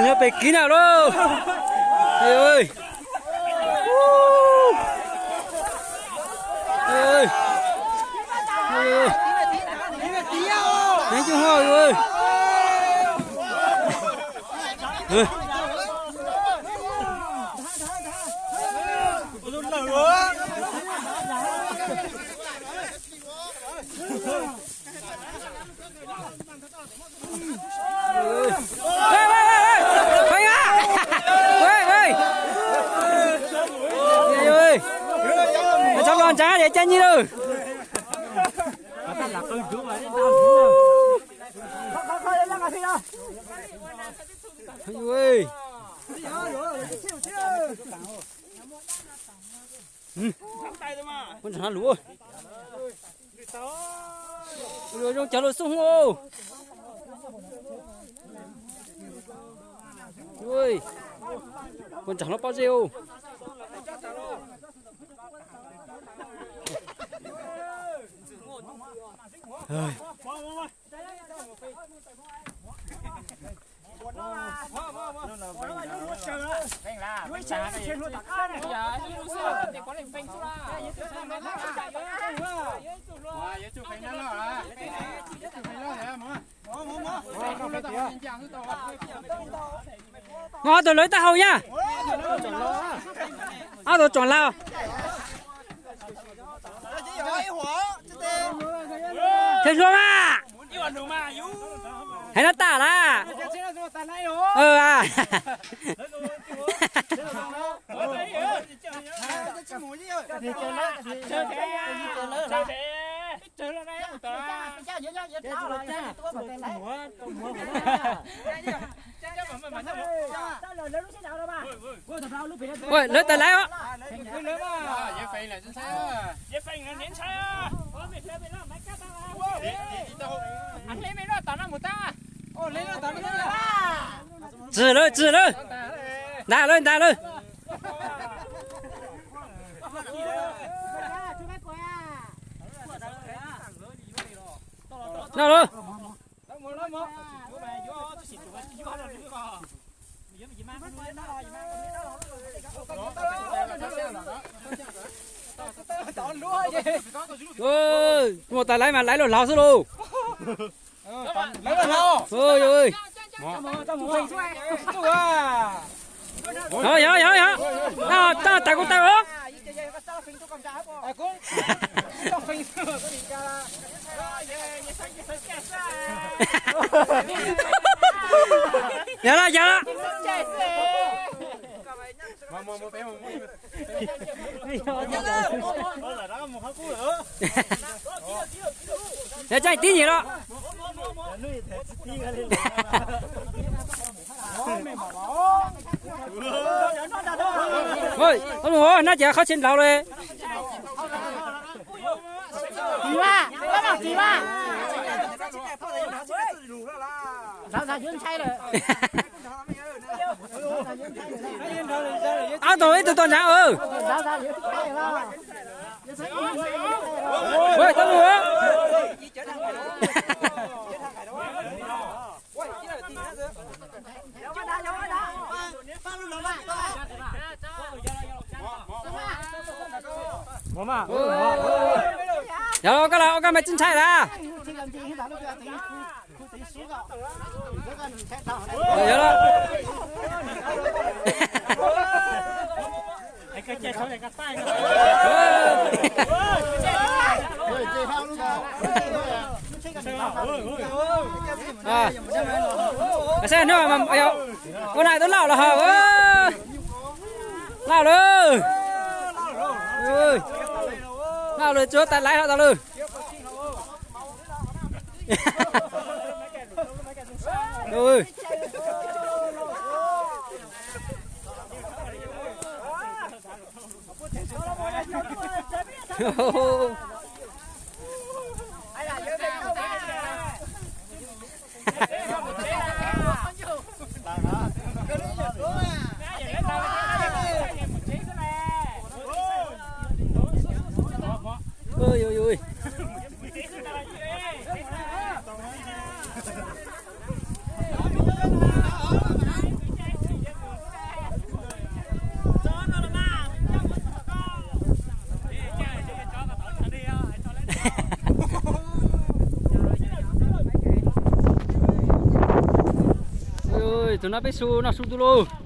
Nyob pem kiv na lauj. Txhob los ntsav, caij nyiaj lawm. Ua ntsaag lug, zoo cov lug xub hu. Ua ntsaag lub pob zeb. Muaj ob tug lawv taub hau nyab. Ob tug tsoom laus. Thiab hlub mas. Hais no tas lawm. Lawv tas laiv os. Txwm lawm, txwm lawm. Ntas lawm, ntas lawm. Noj lawm. Muaj tas laiv mas laiv los laug xwb lauj. Yog, yog, yog, yog. Tau tas kuv taw os. Yog lawm, yog lawm. Yog tseem tib nyuag los. Oj, noj ces qhov tsis nplaum li. Ob tug ib tug tuaj ntsav. Tau lus. Yog los koj los, koj mas tsis ntshai lawm. Saib hnub ua nais twb loj los hos. Loj lawm. Loj lawm, tsuav tas laiv hos tau lawm. Tus no peb su no su tu lauj.